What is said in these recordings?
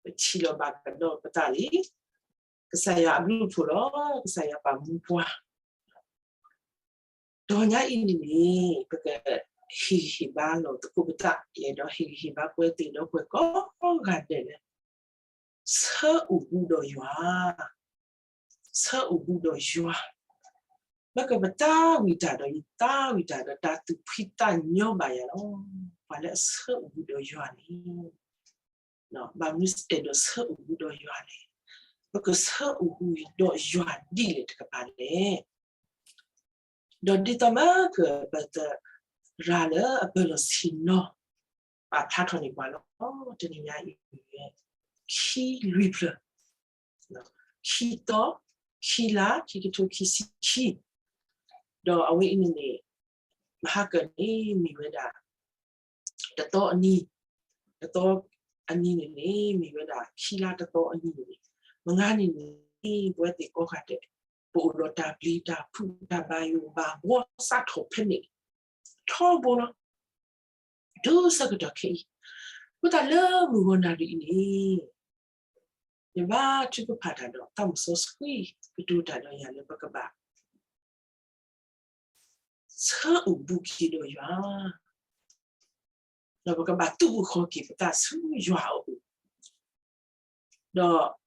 ပထံၣ်လိာ်ဘၣ်ကဒီးပသးလံ, ကစၢ်ယွၤအဘျုးအဖှိၣ်လီၤ, ကစၢ်ယွၤပာ်မူပှၤ တဂီၤညါအံၤန့ၣ်န့ၣ် ပကဟ့ၣ်ဂံၢ်ဟ့ၣ်ဘါလိာ်သကိးပသး, ယအဲၣ်ဒိးဟ့ၣ်ဂံၢ်ဟ့ၣ်ဘါပဝဲသ့ၣ်ဒီးပှၤကိးဂၤဒဲးလၢ ဆၢအိၣ်ဘူးဒီးယွၤ, ဆၢအိၣ်ဘူးဒီးယွၤ, မ့ၢ်ကပသးဝံၣ်တၢ်ဒီး ယသးဝံၣ်တၢ်ဒီး တၢ်သူၣ်ဖှံသးညီဘၣ်ယၤလီၤ. ပှၤလၢအဆၢအိၣ်ဘူးဒီးယွၤန့ၣ် ဘၣ်မနုၤအဲၣ်ဒိးဆၢအိၣ်ဘူးဒီးယွၤလဲၣ်, ပကဆၢအိၣ်ဘူးဒီးယွၤဒ်လဲၣ်တကပၤလဲၣ်. ဒီးဒ်သိးမ့ၢ်က ပသရၣ်လၢအပၢၤလီၢ်ဆ့ၣ်နီၤ ပာ်ဖျါထီၣ်န့ၢ်ပှၤလီၤ. တနံၤညါအံၤ ခံလွံၢ်ဖျၢၣ်, ခံသီ, ခံလါ, ခံကထိခံဆံခံ, ဒီးအဝဲအံၤန့ၣ်န့ၣ် မဟါကၢန့ၣ်မ့ၢ်ဝဲဒၣ် တသီအနံၤ, တသီအနံၤန့ၣ်န့ၣ် မ့ၢ်ဝဲဒၣ်ခံလါတသီအနံၤန့ၣ်န့ၣ်, မုၢ်ဂၤန့ၣ်န့ၣ် ပဝဲသ့ၣ်ကိးဂၤဒဲး ပအိၣ်ဒီးတၢ်ပျံၤတၢ်ဖုး တၢ်ဘၣ်ယိၣ်ဘၣ်ဘှီစးထီၣ်ဖဲန့ၣ် ထီဘိလီၤ. တုၤဆၢကတီၢ်ခဲအံၤ, အဃိသတးလၢမုၢ်ဂီၤနၣ်ရံၣ်အံၤန့ၣ် ယဘါထုကဖၣ်တၢ်ဒီးသးစီဆှံ ကတိၤတၢ်ဒီးယၤလၢပကဘၣ် ဆၢအိၣ်ဘူးက့ၤဒီးယွၤ, ဒီးပကဘၣ်သုးဘူးဃီၤက့ၤပသးဆူယွၤအအိၣ်, ဒီး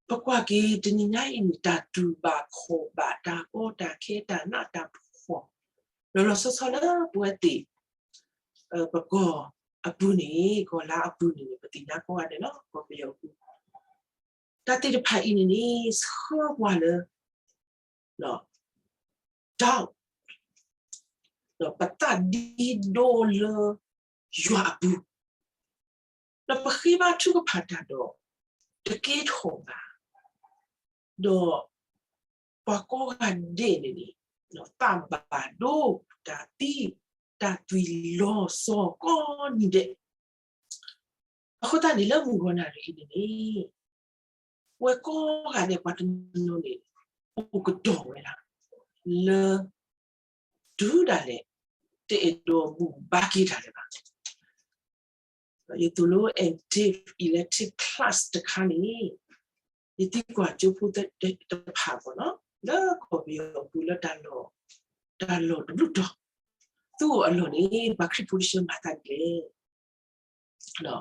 ပကွၢ်က့ၤတနံၤညါအံၤန့ၣ် တၢ်တူၢ်ဘၣ်ခီၣ်ဘၣ် တၢ်ကီတၢ်ခဲ တၢ်နးတၢ်ဖှီၣ် လီၤလီၤဆီဆီလၢပဝဲသ့ၣ် ပကီၢ်အပူၤန့ၣ် ကီၢ်လါအပူၤန့ၣ်န့ၣ် ပသ့ၣ်ညါကိးဂၤဒဲးလီၤ ကီၢ်ပယီၤအပူၤ, တၢ်သ့ၣ်တဖၣ်အံၤန့ၣ်န့ၣ် ဆှၢပှၤလၢ ဒီး ဒီးပသးဒ့ဒီလၢယွၤအပူၤ, ဒီးပဃ့ဘါထုကဖၣ်တၢ်ဒီး တကဲထီၣ်ဘၣ်, ဒီးပှၤကိးဂၤဒဲးန့ၣ်န့ၣ် သးဘၣ်ဒိ တၢ်သံ တၢ်သွံၣ်လီၤစီၤကိးနံၤဒဲး, အဃိသတးန့ၣ် လၢမုၢ်ဂီၤနၣ်ရံၣ်အံၤန့ၣ်န့ၣ် ပဝဲကိးဂၤဒဲးပှၤတနီၤနီၤန့ၣ် အိၣ်ကတီၢ်ဝဲဒၣ် လၢ တုၤဒၣ်လဲာ် တအဲၣ်ဒိးဘူၣ်ဘါက့ၤတၢ်လၢၤဘၣ်. ယသိၣ်လိ active elective class တခါန့ၣ် ယသံကွၢ်ကၠိဖိတဖၣ်အဂီၢ်နီၤ လၢကီၢ်ပယီၤအပူၤလၢ တၢ်လီၢ်တဘျုးတီၤ သူၣ်အိၣ်အလီၢ်န့ၣ် ပှၤခရံာ်ဖိတဆၢမၤသးဒ်လဲၣ် ဒီး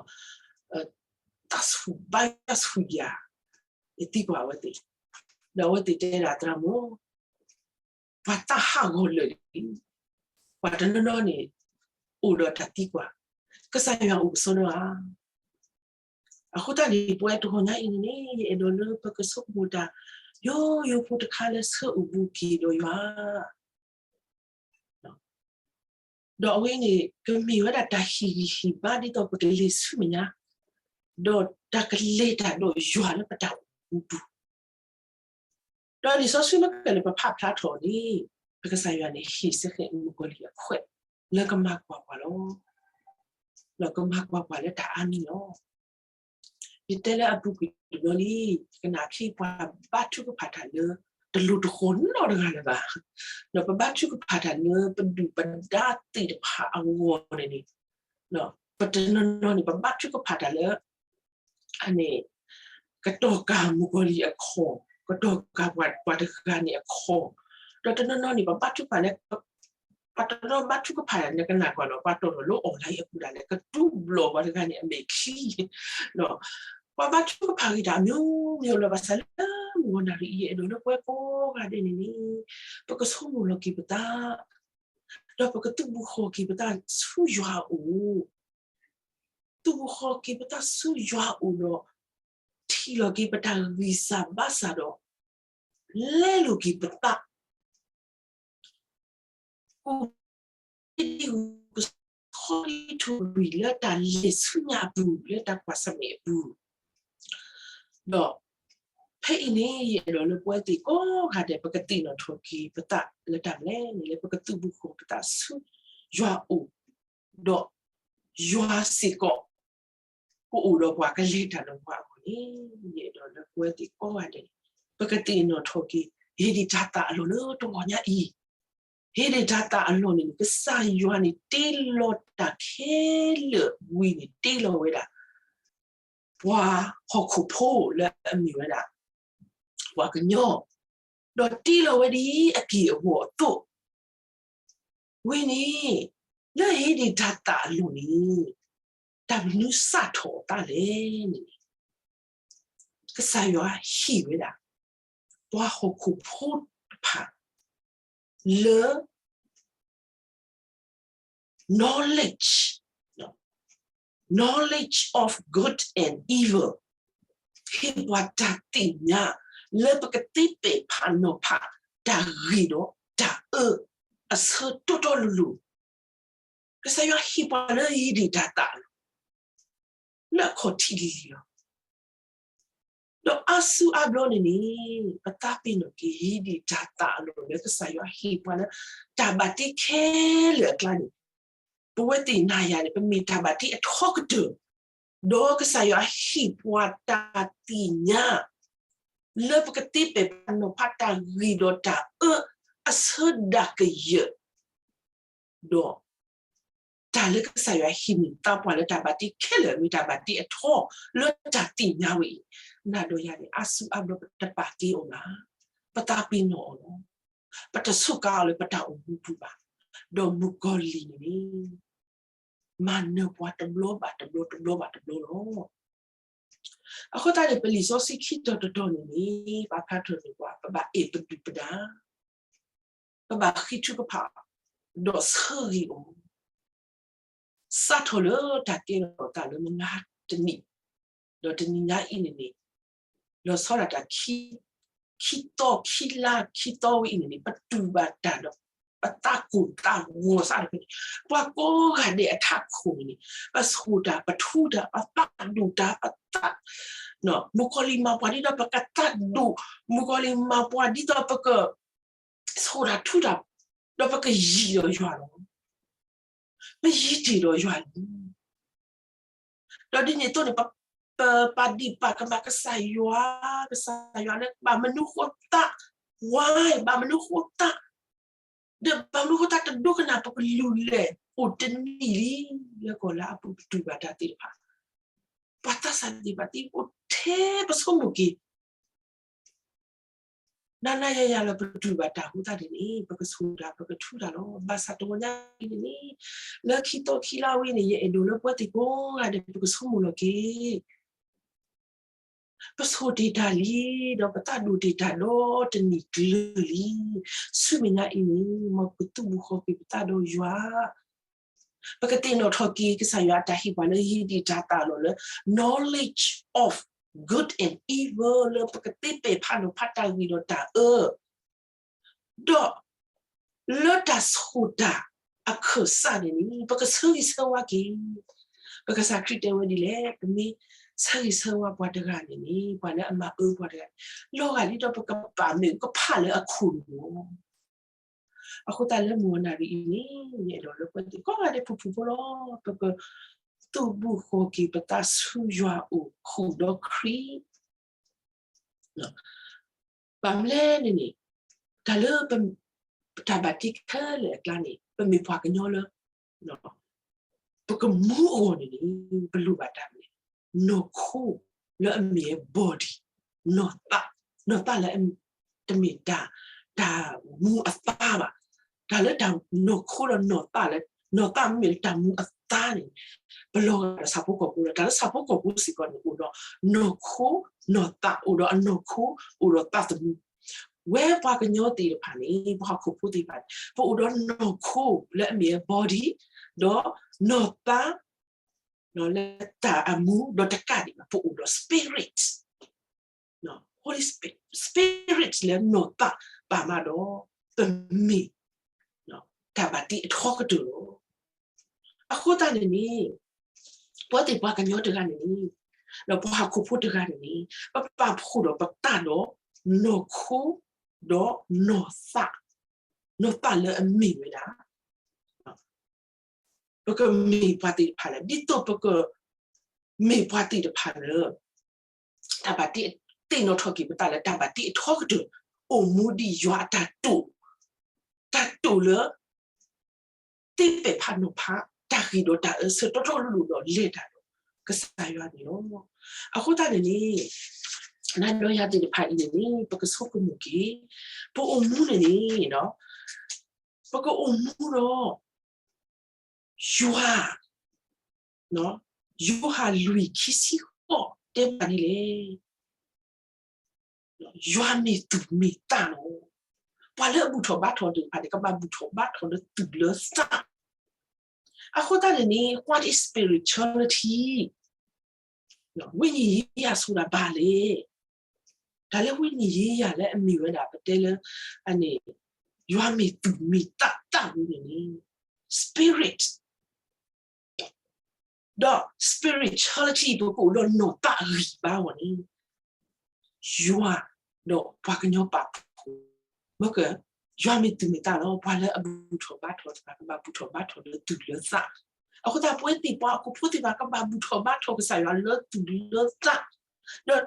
တၢ်ဆူၣ်ဘါယွၤဆူၣ်ယၤ ယသံကွၢ်အဝဲသ့ၣ်, ဒီးအဝဲသ့ၣ်တဲဒၣ်သရၣ်မုၣ်, ပှၤသးဟးဂီၤလၢာ်လံ, ပှၤတနီၤနီၤန့ၣ် အိၣ်ဒီးတၢ်သံကွၢ်, ကစၢ်ယွၤအိၣ်ကစီဒီဧါ. အဃိသတးန့ၣ် ပဝဲတဂီၤညါအံၤန့ၣ်န့ၣ် ယအဲၣ်ဒိးလၢပကဆိကမိၣ်တၢ် ယိယိဖိတခါလၢဆၢအိၣ်ဘူးက့ၤဒီးယွၤ ဒီးအဝဲန့ၣ် ကမ့ၢ်ဝဲဒၣ်တၢ်ဟ့ၣ်ဂံၢ်ဟ့ၣ်ဘါဒ်သိးပကလဲၤဆူမဲာ်ညါ, ဒီးတၢ်ကလဲၤတၢ်ဒီးယွၤလၢပတၢ်အိၣ်မူပူၤ, ဒီးလံာ်စီဆှံလၢကလဲၤပဖးဖျါထီၣ်န့ၣ် ပကစၢ်ယွၤန့ၣ်ဟ့ၣ်စ့ၢ်ကီးမုၣ်ကီၤလံၢ်အခွဲး လၢကမၤကွၢ်ပှၤလီၤ. ဒီးကမၤကွၢ်ပှၤလၢတၢ်အါမံၤလီၤ. ယတဲလၢအပူၤကွံာ်တဘျီလံ, ယကနၣ်ဖဲပှၤဘါထုကဖၣ်တၢ်လၢ တလိၤတဃီၤနီတဂၤလၢၤဘၣ်. ဒီးပဘါထုကဖၣ်တၢ်လၢပဒုၣ်ပဒါသ့ၣ်တဖၣ်အဂီၢ်န့ၣ်န့ၣ်, ပတနီၤနီၤန့ၣ် ပဘါထုကဖၣ်တၢ်လၢ န့ၣ် ကတီၢ်ကၢ်မုၣ်ကီၤလံၢ်အခီၣ်, ကတီၢ်ကၢ်ပှၤတဂၤန့ၣ်အခီၣ်, ဒီးတနီၤနီၤန့ၣ် ပဘါထုကဖၣ်လၢ ပှၤတနီၤဘါထုကဖၣ်န့ၣ် ကနၣ်ကွၢ်ဒီး ပှၤတီၣ်ထီၣ်လၢ online အပူၤဒၣ်လဲာ် ကတူၢ်ဘျီၣ်ပှၤတဂၤန့ၣ်အမဲာ်ချံ, ပှၤဘါထုကဖၣ်ဂ့ၤတၢ်အမျိုးမျိုးလီၤ. ဘၣ်ဆၣ်လၢမုၢ်ဂီၤနၣ်ရံၣ်အံၤ ယအဲၣ်ဒိးလၢပဝဲကိးဂၤဒဲးန့ၣ်န့ၣ် ပကဆိကမိၣ်လီၤက့ၤပသး ဒီးပကသုးဘူးဃီၤက့ၤပသးဆူယွၤအအိၣ်, သုးဘူးဃီၤက့ၤပသးဆူယွၤအအိၣ်ဒီး ထံၣ်လီၤက့ၤပတၢ်ဂံၢ်စၢ်ဘါစၢ်ဒီး လဲလိာ်က့ၤပသး ကူၣ်ဒံကူၣ်ထီၣ်လွံၢ်လၢတၢ်လဲၤဆူညါအပူၤ လၢတၢ်ကွၢ်ဆၢၣ်မဲာ်အပူၤ, ဒီး ဖဲအံၤန့ၣ် ယအဲၣ်ဒိးလၢပဝဲသ့ၣ်ကိးဂၤဒဲး ပကသ့ၣ်နီၣ်ထီၣ်က့ၤပသးလၢတၢ်မနုၤလဲၣ်န့ၣ် လၢပကသုးဘူးဃီၤပသးဆူယွၤအအိၣ်, ဒီးယွၤစ့ၢ်ကီး ကအိၣ်ဒီးပှၤ ကလဲၤတၢ်ဒီးပှၤအဂီၢ်န့ၣ် ယအဲၣ်ဒိးလၢပဝဲသ့ၣ်ကိးဂၤဒဲး ပကသ့ၣ်နီၣ်ထီၣ်က့ၤ ဟ့ၣ်ဒံးတၤသၣ်အလီၢ်လၢတဂီၤညါအံၤ, ဟ့ၣ်ဒံးတၤသၣ်အလီၢ်န့ၣ် ကစၢ်ယွၤန့ၣ် တ့လီၤတၢ်ခဲလၢာ်ဝံၤန့ၣ် တ့လီၤဝဲဒၣ် ပှၤဟီၣ်ခိၣ်ဖိလၢအမ့ၢ်ဝဲဒၣ် ပှၤကညီ, ဒီးတ့လီၤဝဲဒ်အက့ၢ်အဂီၤအသိး, ဝဲန့ၣ် လၢအဟ့ၣ်ဒံးတၤသၣ်အလိၤန့ၣ် တၢ်မနုၤစးထီၣ်အသးလဲၣ်န့ၣ် ကစၢ်ယွၤဟ့ၣ်ဝဲဒၣ် ပှၤဟီၣ်ခိၣ်ဖိတဖၣ် လၢ knowledge, knowledge of good and evil, ဟ့ၣ်ပှၤတၢ်သ့ၣ်ညါ လၢပကသ့ပဲာ်ဖးနီၤဖး တၢ်ဂ့ၤဒီးတၢ်အၢ အဆၢတီတီလိၤလိၤ, ကစၢ်ယွၤဟ့ၣ်ပှၤလၢအဟ့ၣ်ဒံးတၤသၣ်အလိၤ လၢအခီၣ်ထံးလံၤလံၤလီၤ. ဒီးအါစုအါဘျီန့ၣ်န့ၣ် ပသးပ့ၤနီၣ်က့ၤ ဟ့ၣ်ဒံးတၤသၣ်အလိၤလၢကစၢ်ယွၤဟ့ၣ်ပှၤလၢ တၢ်ဘၣ်တ့ခဲလၢာ်အကျါန့ၣ်, ပဝဲသ့ၣ်နၤယၤန့ၣ် ပမ့ၢ်တၢ်ဘၣ်တ့အထီကတၢၢ်, ဒီးကစၢ်ယွၤဟ့ၣ်ပှၤတၢ်သ့ၣ်ညါ လၢပကသ့ပဲာ်ဖးနီၤဖးတၢ်ဂ့ၤဒီးတၢ်အၢ အဆၢဒၣ်ကယၢၢ် ဒီး တၢ်လၢကစၢ်ယွၤဟ့ၣ်န့ၢ်သးပှၤလၢတၢ်ဘၣ်တ့ခဲလၢာ် မ့ၢ်တၢ်ဘၣ်တ့အထီလၢတၢ်သ့ၣ်ညါဝဲအံၤ, နၤဒီးယၤန့ၣ် အါစုအါဘျီပတပာ်က့ၤအီၤဘၣ်, ပသးပ့ၤနီၣ်အီၤလီၤ. ပတစူးကါအီၤလၢပတၢ်အိၣ်မူပူၤဘၣ်. ဒီးမုၣ်ကီၤလံၢ်န့ၣ်န့ၣ် မၤနၢၤပှၤတဘျီဘၣ်တဘျီ တဘျီဘၣ်တဘျီလီၤ. အဃိသတးန့ၣ် ပလံာ်စီဆှံခံတီၤတတီၤန့ၣ်န့ၣ် ဘၣ်ဖျါထီၣ်န့ၢ်ပှၤ ပဘၣ်အဲၣ်ပဒုၣ်ပဒါ ပဘၣ်ဃ့ထုကဖၣ် ဒီးဆၢဂ့ၤအီၤ စးထီၣ်လၢတၢ်ကဲထီၣ်သးလၢမုၢ်နၤတနံၤ, ဒီးတနံၤညါအံၤန့ၣ်န့ၣ် လီၤဆီဒၣ်တၢ်ခံ, ခံသီခံလါခံသီဝဲအံၤန့ၣ်န့ၣ် ပတူၢ်ဘၣ်တၢ်ဒီး ပသးကိၢ်သးဂီၤစးထီၣ်ဖဲန့ၣ်, ပှၤကိးဂၤဒဲးအထးခိၣ်န့ၣ်န့ၣ် ပဆိၣ်တၢ်ပထူတၢ် ပသးဒိၣ်တၢ် ပသး, မုၣ်ကီၤလံၢ်မၤပှၤဒ်သိးပကသးဒိၣ်, မုၣ်ကီၤလံၢ်မၤပှၤဒ်သိးပက ဆိၣ်တၢ်ထူတၢ်, ဒီးပကယံာ်ဒီးယွၤလီၤ. ပယံာ်တ့ၢ်ဒီးယွၤလံ. ဒီးဒ်န့ၣ်အသိးန့ၣ် ပ, ပပာ်ဒံးပာ်ကမၣ်ကစၢ်ယွၤ, ကစၢ်ယွၤလၢဘၣ်မနုၤဃိသး, ဝါဘၣ်မနုၤဃိသး, ဒီးဘၣ်မနုၤဃိသးတဒိကနၣ်ပကလုၢ်လဲၣ်, အိၣ်တနံၤလံ, လၢကီၢ်လၢအပူၤပတူၢ်ဘၣ်တၢ်သ့ၣ်တဖၣ်, ပှၤသးစၢ်သ့ၣ်တဖၣ်သ့ၣ်အိၣ်ထဲပဆိကမိၣ်က့ၤ နၤနၤယၤယၤလၢပတူၢ်ဘၣ်တၢ်အဃိသတးန့ၣ်န့ၣ် ပကဆိၣ်တၢ် ပကထူတၢ်လီၤ. ဘၣ်ဆၣ်တဝီညါအံၤန့ၣ်န့ၣ် လၢခံသီခံလါဝဲန့ၣ် ယအဲၣ်ဒိးလၢပဝဲသ့ၣ်ကိးဂၤဒဲး ပကဆိကမိၣ်လီၤက့ၤ ပဆိၣ်တ့ၢ်တၢ်လံ, ဒီးပသးဒိၣ်တ့ၢ်တၢ်ဒီတနံၣ်ကျၢၤလံ. ဆူမဲာ်ညါအံၤန့ၣ် မ်ပကသူၣ်ဘီၣ်ဃီက့ၤပသးဒီးယွၤ ပကသ့ၣ်နီၣ်ထီၣ်က့ၤ ကစၢ်ယွၤအတၢ်ဟ့ၣ်ပှၤလၢဟ့ၣ်ဒံးတၤသၣ်အလီၢ်လၢ knowledge of good and evil လၢပကသ့ပဲာ်ဖးနီၤဖးတၢ်ဂ့ၤဒီးတၢ်အၢ, ဒီး လၢတၢ်ဆိၣ်တၢ်အခၢၣ်စးန့ၣ်န့ၣ် ပကဆၢဂ့ၤဆၢဝါက့ၤ, ပကစၢ်ခရံာ်တဲဝဲဒ်လဲၣ်, ပမ့ၢ်ဆၢဂ့ၤဆၢဝါပှၤတဂၤန့ၣ်န့ၣ် ပှၤလၢအမၤအၢပှၤတဂၤန့ၣ် လီၤဂာ်ဒ်သိးပကပာ်မ့ၣ်အူကဖးလၢအခူၣ်န့ၣ်လီၤ. အဃိသတးလၢမုၢ်နၤဒ်အံၤန့ၣ် ယအဲၣ်ဒိးလၢပဝဲသ့ၣ်ကိးဂၤဒဲးဖုၣ်ဖုၣ်ဖိလီၤ, ပကသူၣ်ဘီၣ်ဃီက့ၤပသးဆူယွၤအအိၣ်ဃုာ်ဒီးခရံာ် ဘၣ်မနုၤလဲၣ်န့ၣ်န့ၣ် တၢ်လၢ ပတၢ်ဘၣ်တ့ခဲလၢာ်အကျါန့ၣ် ပမ့ၢ်ပှၤကညီလၢ ပကမူအဂီၢ်န့ၣ်န့ၣ် ပလိၣ်ဘၣ်တၢ်မနုၤလဲၣ်, နီၢ်ခိလၢအမ့ၢ် body, နီၢ်သး, နီၢ်သးလၢ တမ့ၢ်တၢ်, တၢ်မူအသါဘၣ်. တၢ်လၢတၢ်နီၢ်ခိဒီးနီၢ်သးလၢ နီၢ်သးမ့ၢ်လၢတၢ်မူအသါန့ၣ် ပလီၤဂာ်ဒီးဆၣ်ဖိကီၢ်ဖိလီၤ. တၢ်လၢဆၣ်ဖိကီၢ်ဖိလၢတၢ်လၢဆၣ်ဖိကီၢ်ဖိစ့ၢ်ကီးန့ၣ် အိၣ်ဒီးနီၢ်ခိ, နီၢ်သး, အိၣ်ဒီးအနီၢ်ခိ, အိၣ်ဒီးသးသမူ. ဝဲပှၤကညီသ့ၣ်တဖၣ်န့ၣ် ပှၤဟီၣ်ခိၣ်ဖိသ့ၣ်တဖၣ်န့ၣ် ပအိၣ်ဒီးနီၢ်ခိလၢအမ့ၢ် body ဒီးနီၢ်သး လၢတၢ်အမူဒီးတကးဒံးဘၣ် ပအိၣ်ဒီး spirit, Holy Spirit, spirit လၢနီၢ်သးပာ်မးဒီး ပမ့ၢ် တၢ်ဘၣ်တ့အထီကတၢၢ်လီၤ. အဃိသတးန့ၣ်န့ၣ် ပဝဲသ့ၣ်ပှၤကညီတဂၤန့ၣ်န့ၣ် ဒီးပှၤဟီၣ်ခိၣ်ဖိတဂၤန့ၣ်န့ၣ် ပပာ်ဖှိၣ်ဒီးပသးဒီး နီၢ်ခိ ဒီးနီၢ်သး, နီၢ်သးလၢအမ့ၢ်ဝဲဒၣ် ပကမ့ၢ်ပှၤသ့ၣ်တဖၣ်လၢ ဒ်သိးပကမ့ၢ်ပှၤသ့ၣ်တဖၣ်လၢ တၢ်ဘၣ်တ့ သ့ၣ်နီၣ်ထီၣ်က့ၤပသးလၢ တၢ်ဘၣ်တ့အထီကတၢၢ် အိၣ်မူဒ်ယွၤအတၢ်တိာ်, တၢ်တိာ်လၢ သ့ပဲာ်ဖးနီၤဖး တၢ်ဂ့ၤဒီးတၢ်အၢ ဆၢတီတီလိၤလိၤဒီးလဲၤတၢ်ဒီး ကစၢ်ယွၤန့ၣ်လီၤ. အဃိသတးန့ၣ်န့ၣ် နၤဒီးယၤသ့ၣ်တဖၣ်အံၤန့ၣ်န့ၣ် ပကဆိကမိၣ်က့ၤ ပအိၣ်မူန့ၣ်န့ၣ် ပကအိၣ်မူဒီး ယွၤ ယိၤဟၣ်လွံၢ်ခံဆံဃိးတဲပှၤဒ်လဲၣ်, ယွၤမ့ၢ်သူၣ်မ့ၢ်သးလီၤ. ပှၤလၢအဘူၣ်ထီၣ်ဘါထီၣ်သ့ၣ်တဖၣ်န့ၣ် ကဘၣ်ဘူၣ်ထီၣ်ဘါထီၣ်လၢသူၣ်လၢသး. အဃိသတးန့ၣ်န့ၣ် what is spirituality? ဝိညာဉ်ရေးရာဆိုတာဘာလဲ, တၢ်လၢဝိညာဉ်ရေးရာလၢအမ့ၢ်ဝဲဒၣ် ပတဲလၢ အန့ၣ် ယွၤမ့ၢ်သူၣ်မ့ၢ်သးသးဝဲန့ၣ်န့ၣ် spirit ဒီး spirituality ပကအိၣ်ဒီးနီၢ်သးအဂံၢ်ဘါအဂီၢ်န့ၣ် ယွၤဒီးပှၤကညီပာ်ဖှိၣ်, မ့ၢ်က ယွၤမ့ၢ်သူၣ်မ့ၢ်သးလီၤ. ပှၤလၢအဘူၣ်ထီၣ်ဘါထီၣ်သ့ၣ်တဖၣ် ကဘၣ်ဘူၣ်ထီၣ်ဘါထီၣ်လၢသူၣ်လၢသး. အဃိသတး ပဝဲသ့ၣ်ပှၤဟီၣ်ခိၣ်ဖိသ့ၣ်တဖၣ် ကဘၣ်ဘူၣ်ထီၣ်ဘါထီၣ်ကစၢ်ယွၤလၢသူၣ်လၢသး, ဒီး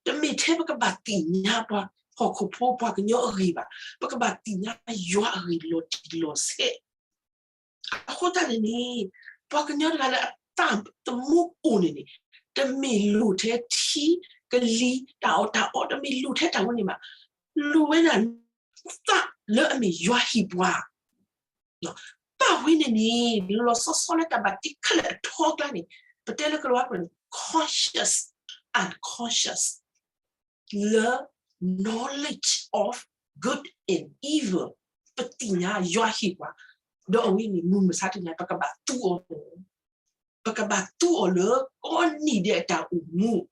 တမ့ၢ်ထဲပကဘၣ်သ့ၣ်ညါပှၤဟီၣ်ခိၣ်ဖိပှၤကညီအဂ့ၢ်ဘၣ်, ပကဘၣ်သ့ၣ်ညါယွၤအဂ့ၢ်လီၤတံၢ်လီၤဆဲး. အဃိသတးန့ၣ်န့ၣ် ပှၤကညီတဂၤလၢအသးသမူအိၣ်န့ၣ်န့ၣ် တမ့ၢ်လိၣ်ထဲထံကလံၤ တၢ်အီၣ်တၢ်အီ တမ့ၢ်လိၣ်ထဲတၢ်ဝဲန့ၣ်ဘၣ်, လိၣ်ဝဲဒၣ် သးလၢအမ့ၢ်ယွၤဟ့ၣ်ပှၤ ဘၣ်ဝဲန့ၣ်န့ၣ် လီၤလီၤဆီဆီလၢတၢ်ဘၣ်တ့ခဲလၢာ်အထီအကျါန့ၣ် ပတဲလၢကလၤဝါကျိာ်န့ၣ် conscious unconscious လၢ knowledge of good and evil ပသ့ၣ်ညါယွၤဟ့ၣ်ပှၤ, ဒီးအဝဲန့ၣ် မုၢ်မဆါတနံၤ ပကဘၣ်သူအီၤ ပကဘၣ်သူအီၤလၢကိးနံၤဒဲးအတၢ်အိၣ်မူ, ဒ်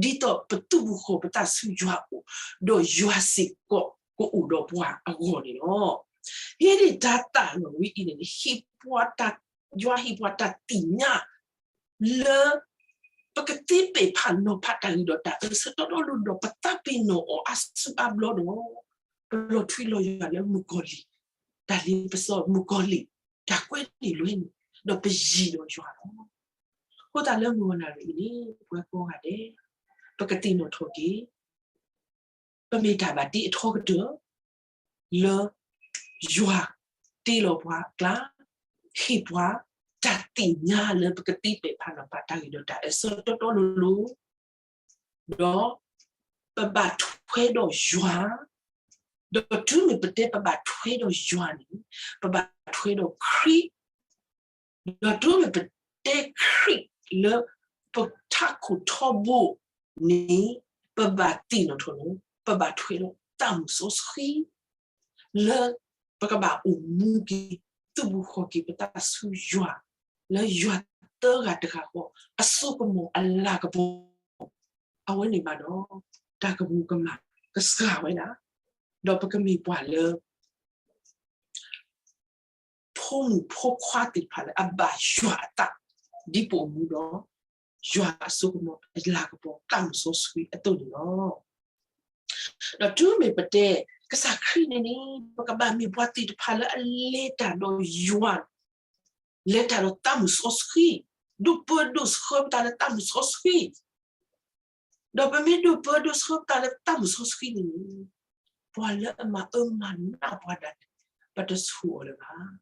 သိးပသုးပူၤဃီၤပသးဆူယွၤအအိၣ်, ဒီးယွၤစ့ၢ်ကီးကအိၣ်ဒီးပှၤအဂီၢ်န့ၣ်လီၤ. ဟ့ၣ်န့ၢ်တၢ်သးလီၤဝဲအံၤန့ၣ် ဟ့ၣ်ပှၤတၢ်, ယွၤဟ့ၣ်ပှၤတၢ်သ့ၣ်ညါ လၢ ပကသ့ပဲာ်ဖးနီၤဖးတၢ်ဂ့ၤဒီးတၢ်အၢဆၢတီတီလိၤဒီး ပသးပ့ၤနီၣ်အီၤအါစုအါဘျီဒီး ပလီၤထွံလီၤယွၤလၢမုၣ်ကီၤလံၢ်, တၢ်လ့ပစီမုၣ်ကီၤလံၢ်, တၢ်ကွဲန့ၢ်လွဲန့ၢ်, ဒီးပယံၤဒီးယွၤလီၤ. အဃိသတးလၢမုၢ်ဂီၤနၣ်ရံၣ်အံၤန့ၣ် ပဝဲကိးဂၤဒဲး ပကသ့ၣ်နီၣ်ထီၣ်က့ၤ ပမ့ၢ်တၢ်ဘၣ်တ့အထီကတၢၢ် လၢ ယွၤတ့လီၤပှၤအကျါ, ဟ့ၣ်ပှၤတၢ်သ့ၣ်ညါလၢပကသ့ပဲာ်ဖးနီၤဖးတၢ်ဂ့ၤဒီးတၢ်အၢ ဆၢတီတီလိၤလိၤ, ဒီးပဘၣ်ထွဲဒီးယွၤ, ဒီးတုၤမ့ၢ်ပတဲပဘၣ်ထွဲဒီးယွၤန့ၣ် ပဘၣ်ထွဲဒီးခရံာ် ဒီးတုၤမ့ၢ်ပတဲခရံာ်လၢပထးခိၣ်ထီဘိန့ၣ် ပဘၣ်သ့ၣ်နီၣ်ထီၣ်လၢ ပဘၣ်ထွဲဒီးသးမုၢ်စီဆှံ လၢပကဘၣ်အိၣ်မူက့ၤ သုးဘူးဃီၤက့ၤပသးဆူယွၤ လၢယွၤသၢဂၤတဂၤဃီ အစိကမီၤအလၤကပီၤ အဝဲန့ၣ်ဘၣ်ဒီး တၢ်ကမူၤကမၣ်ကစှၤဝဲဒၣ် ဒီးပကမ့ၢ်ပှၤလၢ ဖိမုၣ်ဖိခွါသ့ၣ်တဖၣ်လၢအဘၣ်ယွၤအသး ဒ်ပအိၣ်မူဒီး ယွၤအစိကမီၤအလၤကပီၤ သးမုၢ်စီဆှံအသိးန့ၣ်လီၤ. ဒီးတုၤမ့ၢ်ပတဲ ကစၢ်ခရံာ်န့ၣ်န့ၣ် ပကဘၣ်မ့ၢ်ပှၤသ့ၣ်တဖၣ်လၢအလဲၤတၢ်ဒီးယွၤ လဲၤတၢ်ဒီးသးမုၢ်စီဆှံ, ဒိၣ်ပၢဒိၣ်ဆှၢပသးလၢသးမုၢ်စီဆှံ, ဒီးပမ့ၢ်ဒိၣ်ပၢဒိၣ်ဆှၢပသးလၢသးမုၢ်စီဆှံန့ၣ်န့ၣ် ပှၤလၢအမၤအၢမၤနးပှၤဒၣ်လဲာ် ပတဆိၣ်အီၤလၢၤဘၣ်.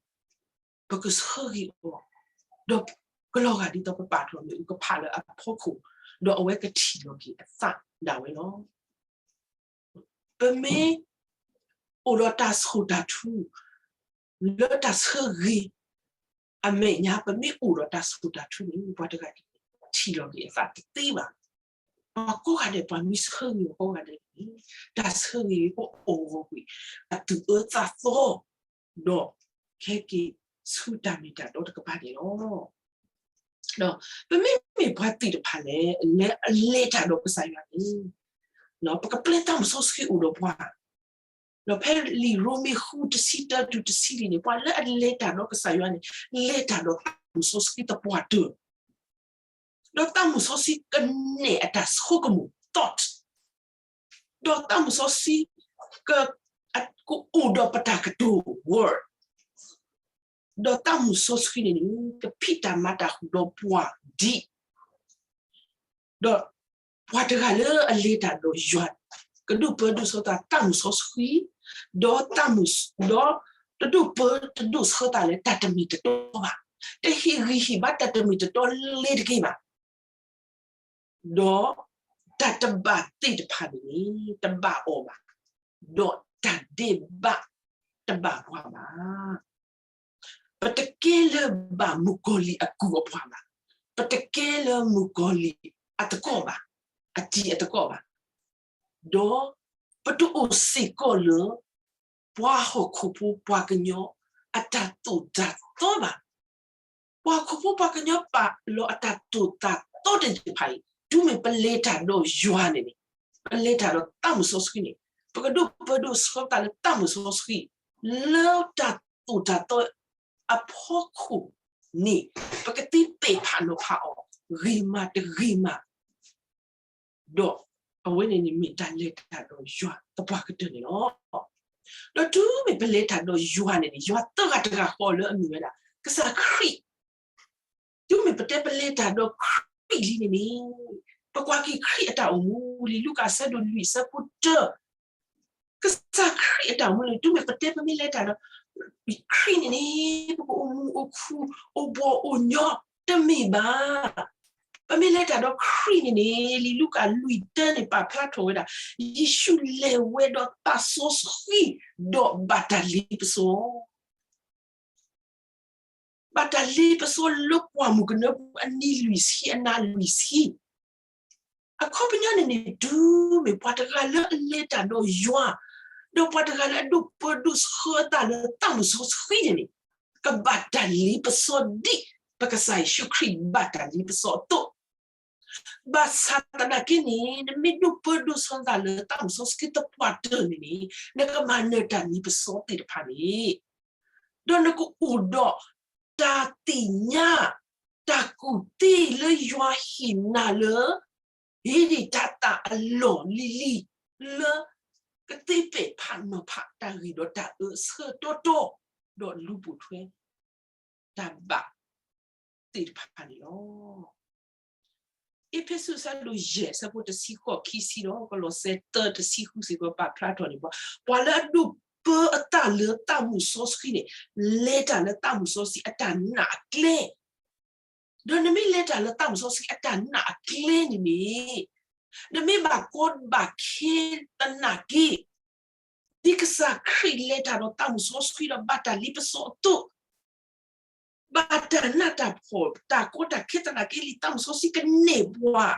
ပကဆၢဂ့ၤအီၤ, ဒီးကလီၤဂာ်ဒ်သိးပပာ်ထီၣ်မ့ၣ်အူကဖးလၢအဖီခိၣ်, ဒီးအဝဲကထံၣ်လီၤက့ၤအသးဒၣ်ဝဲလီၤ. ပမ့ၢ်အိၣ်ဒီးတၢ်ဆိၣ်တၢ်ထု လၢတၢ်ဆၢဂ့ၤ အမဲာ်ညါ ပမ့ၢ်အိၣ်ဒီးတၢ်ဆိၣ်တၢ်ထုန့ၣ် ပှၤတဂၤအံၤ ထံၣ်လီၤက့ၤအသးတသ့ဘၣ်. ပှၤကိးဂၤဒဲး ပှၤမ့ၢ်ဆၢဂ့ၤအီၤကိးဂၤဒဲးန့ၣ် တၢ်ဆၢဂ့ၤကအိၣ်ဂီၤကွံာ် အသူၣ်အၢသးသီ ဒီးကဟဲက့ၤဆူတၢ်မ့ၢ်တၢ်တီတကပၤန့ၣ်လီၤ. ဒီးပမ့မ့ၢ်ပှၤသ့ၣ်တဖၣ်လဲၣ် လၢအလဲၤတၢ်ဒီးကစၢ်ယွၤန့ၣ် ပကပျဲသးမုၢ်စီဆှံအိၣ်ဒီးပှၤ, ဒီးဖဲလံာ်ရိမ့ၤဃုတဆံတၢတုၤတဆံလွံၢ်န့ၣ် ပှၤလၢအလဲၤတၢ်ဒီးကစၢ်ယွၤန့ၣ် လဲၤတၢ်ဒီးသးမုၢ်စီဆှံသပှၢ်တၢၢ် ဒီးသးမုၢ်စီဆှံကနဲၣ်အတၢ်ဆိကမိၣ် thought, ဒီးသးမုၢ်စီဆှံ ကအိၣ်ဒီးပတၢ်ကတိၤ word, ဒီးသးမုၢ်စီဆှံန့ၣ်န့ၣ် ကဖံးတၢ်မၤတၢ်ဃုာ်ဒီးပှၤဒ် ဒီးပှၤတဂၤလၢအလဲၤတၢ်ဒီးယွၤ ကဒိၣ်ပၢဒိၣ်ဆှၢသးသးမုၢ်စီဆှံ, ဒီးသးမုၢ်, ဒီးတဒိၣ်ပၢတဒိၣ်ဆှၢသးလၢတၢ်တမ့ၢ်တတီဘၣ်, တဟ့ၣ်ဂံၢ်ဟ့ၣ်ဘါတၢ်တမ့ၢ်တတီလၢၤတဂ့ၤဘၣ်. ဒီးတၢ်တဘၣ်သ့ၣ်တဖၣ်န့ၣ်န့ၣ် တဘၣ်အီၤဘၣ်, ဒီးတၢ်ဒဲးဘးတဘၣ်ပှၤဘၣ်. ပတကဲလၢၤဘၣ်မုၣ်ကီၤလံၢ်အကူၣ်အပှၤဘၣ်, ပတကဲလၢၤမုၣ်ကီၤလံၢ်အသကိးဘၣ်, အတံၤအသကိးဘၣ်, ဒီးပတအိၣ်စ့ၢ်ကီးလၢ ပှၤဟီၣ်ခိၣ်ဖိပှၤကညီအတၢ်သိၣ်တၢ်သီဘၣ်. ပှၤဟီၣ်ခိၣ်ဖိပှၤကညီပာ်လီၤအတၢ်သိၣ်တၢ်သီသ့ၣ်တဖၣ်အံၤ တုၤမ့ၢ်ပလဲၤတၢ်ဒီးယွၤန့ၣ်န့ၣ်, ပလဲၤတၢ်ဒီးသးမုၢ်စီဆှံန့ၣ်, ပကဒိးပၢဒိးဆှၢပသးလၢသးမုၢ်စီဆှံ, လၢတၢ်သိၣ်တၢ်သီအဖီခိၣ်န့ၣ် ပကသ့ပဲာ်ဖးနီၤဖးအီၤ ဂ့ၤမးတဂ့ၤမး ဒီးအဝဲန့ၣ်န့ၣ်မ့ၢ်တၢ်လဲၤတၢ်ဒီးယွၤသပှၢ်ကတၢၢ်န့ၣ်လီၤ. ဒီးတုၤမ့ၢ်ပလဲၤတၢ်ဒီးယွၤန့ၣ်န့ၣ် ယွၤသၢဂၤတဂၤဃီလၢအမ့ၢ်ဝဲဒၣ် ကစၢ်ခရံာ်, တုၤမ့ၢ်ပတဲပလဲၤတၢ်ဒီးခရံာ်လံန့ၣ်န့ၣ်, ပကွၢ်က့ၤခရံာ်အတၢ်အိၣ်မူ လံာ်လူၤကၣ်အဆၢဒိၣ်လွံၢ်အဆၢဖိတၢ ကစၢ်ခရံာ်အတၢ်အိၣ်မူန့ၣ် တုၤမ့ၢ်ပတဲပမ့ၢ်လဲၤတၢ်ဒီးခရံာ်န့ၣ်န့ၣ်, ပကအိၣ်မူအိၣ်ခု အိၣ်ဘှီၣ်အိၣ်ညီ တမ့ၢ်ဘၣ်. ပမ့ၢ်လဲၤတၢ်ဒီးခရံာ်န့ၣ်န့ၣ် လံာ်လူၤကၣ်လွံၢ်တၢန့ၣ် ပာ်ဖျါထီၣ်ဝဲဒၣ် ယ့ၣ်ၡူးလဲၤဝဲဒီးသးစီဆှံ ဒီးဘၣ်တၢ်လ့ပစီ ဘၣ်တၢ်လ့ပစီလၢပှၢ်မုၢ်ကနၢပူၤအနံၤလွံၢ်ဆံအနၤလွံၢ်ဆံ. အခီပညီန့ၣ်န့ၣ် တုၤမ့ၢ်ပှၤတဂၤလၢအလဲၤတၢ်ဒီးယွၤ, ဒီးပှၤတဂၤလၢအဒိးပၢဒိးဆှၢအသးလၢသးမုၢ်စီဆှံန့ၣ်န့ၣ်, ကဘၣ်တၢ်လ့ပစီဒ်ပကစၢ်ယ့ၣ်ၡူးခရံာ်ဘၣ်တၢ်လ့ပစီအသိး ဘၣ်ဆၣ်သနာ်က့န့ၣ် နမ့ၢ်ဒိးပၢဒိးဆှၢနသးလၢသးမုၢ်စီဆှံသပှၢ်တၢၢ်န့ၣ်န့ၣ် နကမၤနၢၤတၢ်လ့ပစီသ့ၣ်တဖၣ်န့ၣ်, ဒီးနကအိၣ်ဒီးတၢ်သ့ၣ်ညါ တၢ်ကူၣ်သ့လၢယွၤဟ့ၣ်နၤလၢ ဟ့ၣ်ဒံးတၤသၣ်အလီၢ်လံၤလံၤ လၢကသ့ပဲာ်ဖးနီၤဖးတၢ်ဂ့ၤဒီးတၢ်အၢအဆၢတီတီ ဒီးလူၤပိာ်ထွဲ တၢ်ဘၣ်သ့ၣ်တဖၣ်န့ၣ်လီၤ. အ့းဖ့းစူးအဆၢဒိၣ်ယဲၢ်အဆၢဖိတဆံဃိးခံဆံဒီး ကလီးစဲသၢတဆံဃုစ့ၢ်ကီးပာ်ဖျါထီၣ်န့ၣ် ပှၤလၢအဒိးပၢအသးလၢသးမုၢ်စီဆှံန့ၣ် လဲၤတၢ်လၢသးမုၢ်စီဆှံအတၢ်နာ်အကျဲ ဒီးနမ့ၢ်လဲၤတၢ်လၢသးမုၢ်စီဆှံအတၢ်နာ်အကျဲန့ၣ်န့ၣ်, နမ့ၢ်ဘၣ်ကီဘၣ်ခဲသနာ်က့, ဒ်ကစၢ်ခရံာ်လဲၤတၢ်ဒီးသးမုၢ်စီဆှံဒီးဘၣ်တၢ်လ့ပစီအသိး, ဘၣ်တၢ်နးတၢ်ဖှီၣ် တၢ်ကီတၢ်ခဲသနာ်က့လံ သးမုၢ်စီဆှံကန့ၢ်ပှၤ,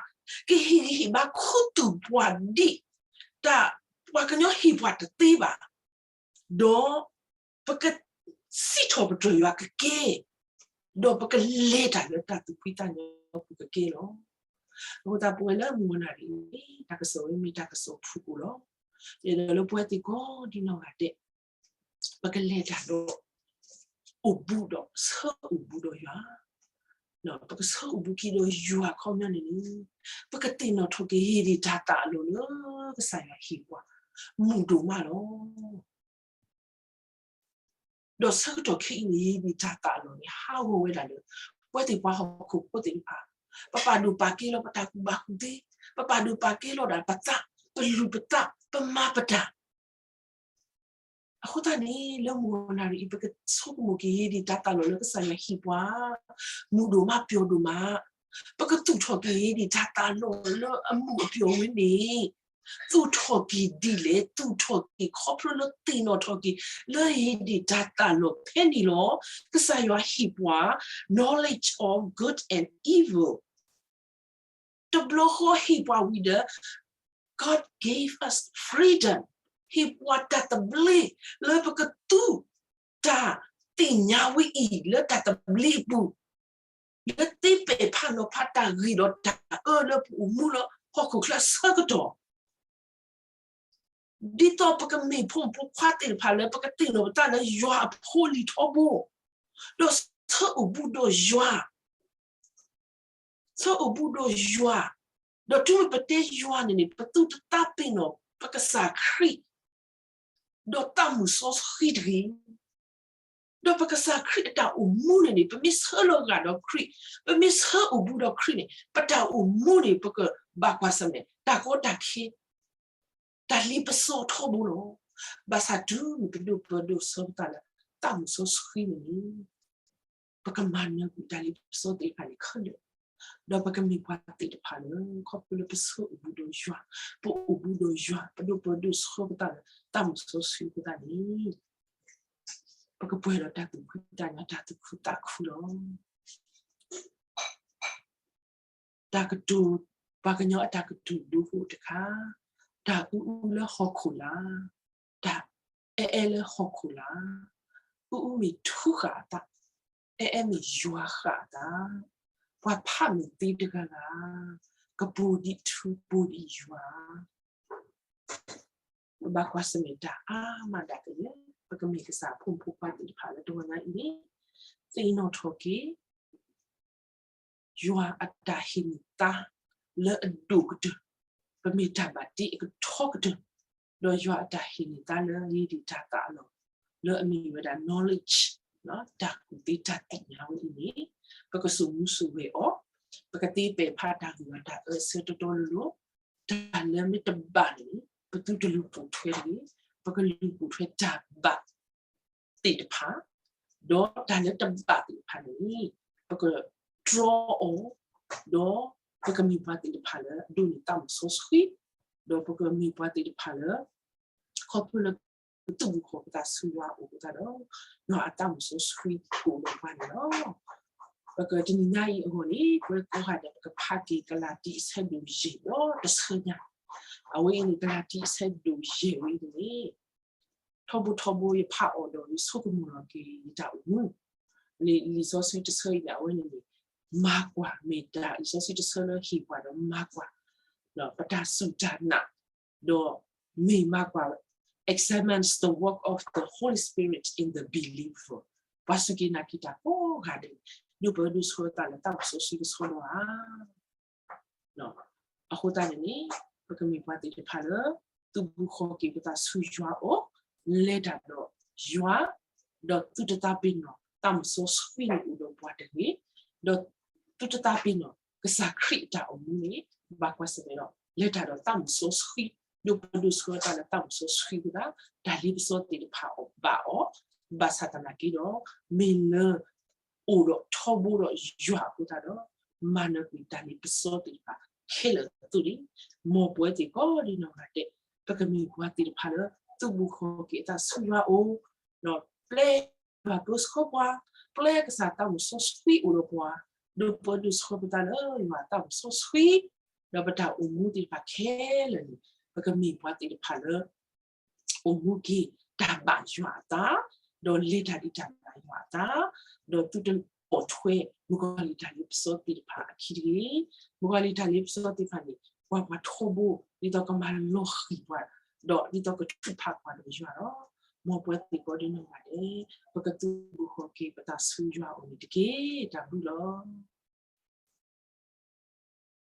ကဟ့ၣ်ဂံၢ်ဟ့ၣ်ဘါခူသူၣ်ပှၤဒ် တၢ်ပှၤကညီဟ့ၣ်ပှၤတသ့ဘၣ်. ဒီးပကစံးထီၣ်ပတြၢၤယွၤကကဲ, ဒီးပကလဲၤတၢ်လၢတၢ်သူၣ်ဖှံသးညီပူၤကကဲလီၤ. အဃိသတးပဝဲလၢမုၢ်နၤဒ်အံၤန့ၣ် တၢ်ကစီၣ်ဝဲမ့ၢ်တၢ်ကစီၣ်ဖုၣ်ကိာ်လီၤ. ယအဲၣ်ဒိးလၢပဝဲသ့ၣ်ကိးဒံနီၢ်ဂၤဒဲး ပကလဲၤတၢ်ဒီး အိၣ်ဘူးဒီးဆၢအိၣ်ဘူးဒီးယွၤ, ပကဆၢအိၣ်ဘူးက့ၤဒီးယွၤအခီပညီန့ၣ်န့ၣ်, ပကသ့ၣ်နီၣ်ထီၣ်က့ၤဟ့ၣ်ဒံးတၤသၣ်အလီၢ်လၢကစၢ်ယွၤဟ့ၣ်ပှၤ မုာ်ဒိၣ်မးလီၤ. ဒီးဆၢကတီၢ်ခဲအံၤန့ၣ် ဟ့ၣ်ဒံးတၤသၣ်အလီၢ်န့ၣ် ဟးဂီၤဝဲဒၣ်လၢ ပဝဲသ့ၣ်ပှၤဟီၣ်ခိၣ်ဖိသ့ၣ်တဖၣ် ပပာ်ဒိၣ်ပာ်ကဲလီၤပတၢ်ကူၣ်ဘၣ်ကူၣ်သ့, ပပာ်ဒိၣ်ပာ်ကဲလီၤဒၣ်ပသး, ပလူၤပသး, ပမၤပတၢ် အဃိသတးန့ၣ် လၢမုၢ်နၤဒ်အံၤ ပကဆိကမိၣ်က့ၤဟ့ၣ်ဒံးတၤသၣ်လီၢ်လၢကစၢ်ယွၤဟ့ၣ်ပှၤ မုာ်ဒိၣ်မးပျီၤဒိၣ်မး, ပကသူၣ်ထီၣ်က့ၤဟ့ၣ်ဒံးတၤသၣ်လီၢ်လၢအမုာ်အပျီၤဝဲန့ၣ်, သူၣ်ထီၣ်က့ၤဒ်လဲၣ်, သူၣ်ထီၣ်က့ၤခီဖျိလၢသ့ၣ်နီၣ်ထီၣ်က့ၤ လၢဟ့ၣ်ဒံးတၤသၣ်လီၢ်ဖဲန့ၣ်လီၤ. ကစၢ်ယွၤဟ့ၣ်ပှၤ knowledge of good and evil တဘျီဃီဟ့ၣ်ပှၤဝံၤဒီး God gave us freedom, ဟ့ၣ်ပှၤတၢ်သဘျ့ လၢပကသူတၢ်သ့ၣ်ညါဝဲအံၤ လၢတၢ်သဘျ့အပူၤ, လၢသ့ပဲာ်ဖးနီၤဖးတၢ်ဂ့ၤဒီးတၢ်အၢလၢပအိၣ်မူလၢဟီၣ်ခိၣ်ချၢအဆၢကတီၢ် ဒ်သိးပကမ့ၢ်ဖိမုၣ်ဖိခွါသ့ၣ်တဖၣ်လၢ ပကသ့ၣ်နီၣ်ပသးလၢယွၤအဖိလံၤထီဘိ, ဒီးဆၢအိၣ်ဘူးဒီးယွၤ, ဆၢအိၣ်ဘူးဒီးယွၤ, ဒီးတုၤမ့ၢ်ပတဲယွၤန့ၣ်န့ၣ် ပသူၣ်တသးပ့ၤနီၣ် ပကစၢ်ခရံာ် ဒီးသးမုၢ်စီဆှံတဂ့ၤ. ဒီးပကစၢ်ခရံာ်အတၢ်အိၣ်မူန့ၣ်န့ၣ် ပမ့ၢ်ဆၢလီၤဂာ်ဒီးခရံာ်, ပမ့ၢ်ဆၢအိၣ်ဘူးဒီးခရံာ်န့ၣ် ပတၢ်အိၣ်မူန့ၣ် ပကဘၣ်ကွၢ်ဆၢၣ်မဲာ် တၢ်ကီတၢ်ခဲ, တၢ်လ့ပစီထီဘိလီၤ. ဘၣ်ဆၣ်တုၤမ့ၢ်ပဒိးပၢဒိးဆၢပသးလၢ သးမုၢ်စီဆှံန့ၣ်န့ၣ် ပကမၤနၢၤကွံာ်တၢ်လ့ပစီသ့ၣ်တဖၣ်န့ၣ်ခဲလၢာ် ဒီးပကမ့ၢ်ပှၤသ့ၣ်တဖၣ်လၢ ခီဖျိလၢပဆၢအိၣ်ဘူးဒီးယွၤ, ပအိၣ်ဘူးဒီးယွၤ, ပဒိၣ်ပဒိၣ်ဆှၢပသးလၢတၢ်မုၢ်စီဆှံအဃိသတးန့ၣ် ပကပှဲၤဒီးတၢ်သူၣ်ဖှံသးညီ တၢ်သူၣ်ခုသးခုလီၤ. တၢ်ကတိၤ, ပှၤကညီအတၢ်ကတိၤဒိအိၣ်တခါ, တၢ်အူအူလၢဟီၣ်ခိၣ်လာ်, တၢ်အဲၣ်အဲၣ်လၢဟီၣ်ခိၣ်လာ်, အူအူမ့ၢ်ထူဃာ်အသး, အဲၣ်အဲၣ်မ့ၢ်ယွၤဃာ်အသး, ပှၤဖးမ့ၢ်သ့တဂၤဂၤ, ကပူၤဒံးထူ ပူၤဒံးယွၤ ပဘၣ်ကွၢ်ဆၢၣ်မဲာ်တၢ်အါမးဒၣ်ကယဲၢ်, ပကမ့ၢ်ကစၢ်အဖိမုၣ်ဖိခွါသ့ၣ်တဖၣ်လၢတဂီၤညါအံၤန့ၣ်, သ့ၣ်နီၣ်ထီၣ်က့ၤ ယွၤအတၢ်ဟ့ၣ်န့ၢ်သါလၢအဒိၣ်ကတၢၢ်, ပမ့ၢ်တၢ်ဘၣ်တ့အကထီကတၢၢ်, ဒီးယွၤအတၢ်ဟ့ၣ်န့ၢ်သါလၢအဂ့ၤဒံးတၢ်သးအလီၢ်, လၢအမ့ၢ်ဝဲဒၣ် knowledge, တၢ်ကူၣ်သ့တၢ်သ့ၣ်ညါဝဲအံၤန့ၣ်, ပကစိာ်မူစိာ်ဂဲၤအီၤ, ပကသ့ပဲာ်ဖးတၢ်ဂ့ၢ်ဝီတၢ်အၢအဆၢတီတီလိၤလိၤ, တၢ်လၢမ့ၢ်တဘၣ်န့ၣ် ပသုတလူၤပိာ်ထွဲတဂ့ၤ, ပကလူၤပိာ်ထွဲတၢ်ဘၣ် သ့ၣ်တဖၣ်, ဒီးတၢ်လၢတဘၣ်သ့ၣ်တဖၣ်န့ၣ် ပကတြီအီၤ, ဒီးပကမ့ၢ်ပှၤသ့ၣ်တဖၣ်လၢအဒိးန့ၢ်သးမုၢ်စီဆှံ, ဒီးပကမ့ၢ်ပှၤသ့ၣ်တဖၣ်လၢ ခီဖျိလၢပသူၣ်ဘီၣ်ခီၣ်ကစၢ်ဆူယွၤအအိၣ်အဃိသတးဒီး ယွၤအသးမုၢ်စီဆှံအိၣ်ဒီးပှၤန့ၣ်လီၤ. ပကတနံၤညါအံၤအဂီၢ်န့ၣ် ပဝဲကိးဂၤဒဲး ပကဖးက့ၤကလၤတံ အဆၢဒိၣ်ယဲၢ်ဒီးတဆၢညါ, အဝဲအံၤန့ၣ် ကလၤတံ အဆၢဒိၣ်ယဲၢ်ဝဲအံၤန့ၣ် ထီဘိထီဘိယဖးအီၤဒီး ယဆိကမိၣ်လီၤက့ၤယတၢ်အိၣ်မူ, လံာ်စီဆှံတဆၢအံၤန့ၣ် အဝဲန့ၣ်န့ၣ် မၤကွၢ် မ့ၢ်တၢ်လံာ်စီဆှံတဆၢလၢဟ့ၣ်ပှၤဒီးမၤကွၢ် ပတၢ်စူၢ်တၢ်နာ်, ဒီးမ့ၢ်မၤကွၢ် examines the work of the Holy Spirit in the believer, ပှၤစူၢ်က့ၤနာ်က့ၤတၢ်ကိးဂၤဒဲး ဒိၣ်ပဒိၣ်ဆှၢသးလၢတၢ်မုၢ်စီဆှံကဆှီလီၤဧါ. အဃိသတးန့ၣ်န့ၣ် ပကမ့ၢ်ပှၤသ့ၣ်တဖၣ်လၢ သူၣ်ဘီၣ်ခီၣ်က့ၤပသးဆူယွၤအအိၣ်, လဲၤတၢ်ဒီးယွၤ, ဒီးသူၣ်တသးပ့ၤနီၣ် သးမုၢ်စီဆှံန့ၣ်အိၣ်ဒီးပှၤတဂ့ၤ, ဒီးသူၣ်တသးပ့ၤနီၣ် ကစၢ်ခရံာ်အတၢ်အိၣ်မူန့ၣ် ဘၣ်ကွၢ်ဆၢၣ်မဲာ်ဒီး လဲၤတၢ်ဒီးသးမုၢ်စီဆှံ, ဒိၣ်ပဒိၣ်ဆှၢသးလၢသးမုၢ်စီဆှံအဃိသတး တၢ်လ့ပစီသ့ၣ်တဖၣ်အီၣ်ဘၣ်အီၤ, ဘၣ်ဆၣ်သနာ်က့ဒီး မ့ၢ်လၢ အိၣ်ဒီးထီဘိဒီးယွၤအဃိသတးဒီး မၤနၢၤကွံာ်တၢ်လ့ပစီသ့ၣ်တဖၣ်ခဲလၢာ်အသိးန့ၣ်, မ်ပဝဲသ့ၣ်ကိးဒံနီၢ်ဂၤဒဲး ပကမ့ၢ်ပှၤသ့ၣ်တဖၣ်လၢ သူၣ်ဘီၣ်ခီၣ်က့ၤအသးဆူယွၤအအိၣ်, ဒီးပျဲယွၤပၢဆှၢပှၤ, ပျဲကစၢ်သးမုၢ်စီဆှံအိၣ်ဒီးပှၤ, ဒိၣ်ပဒိၣ်ဆှၢပသးလၢယွၤအသးမုၢ်စီဆှံ, ဒီးပတၢ်အိၣ်မူသ့ၣ်တဖၣ်ခဲလၢာ်န့ၣ် ပကမ့ၢ်ပှၤသ့ၣ်တဖၣ်လၢ အိၣ်မူက့ၤတၢ်ဘၣ်ယွၤအသး, ဒီးလဲၤတၢ်ဒ်တၢ်ဘၣ်ယွၤအသး, ဒီးသုတပိာ်ထွဲ မုၣ်ကီၤလံၢ်တၢ်လ့ပစီသ့ၣ်တဖၣ်အခံတဂ့ၤ. မုၣ်ကီၤလံၢ်တၢ်လ့ပစီသ့ၣ်တဖၣ်န့ၣ် ပှၤပှၤထီဘိ ဒ်သိးကမၤလီၤဃံၤပှၤ, ဒီးဒ်သိးကထုးဖးပှၤဒီးယွၤလီၤ. မ်ပဝဲသ့ၣ်ကိးဒံနီၢ်ဂၤဒဲး ပကသူၣ်ဘီၣ်ခီၣ်က့ၤပသးဆူယွၤအအိၣ်န့ၣ်တက့ၢ်. တၢ်ဘျုးလီၤ.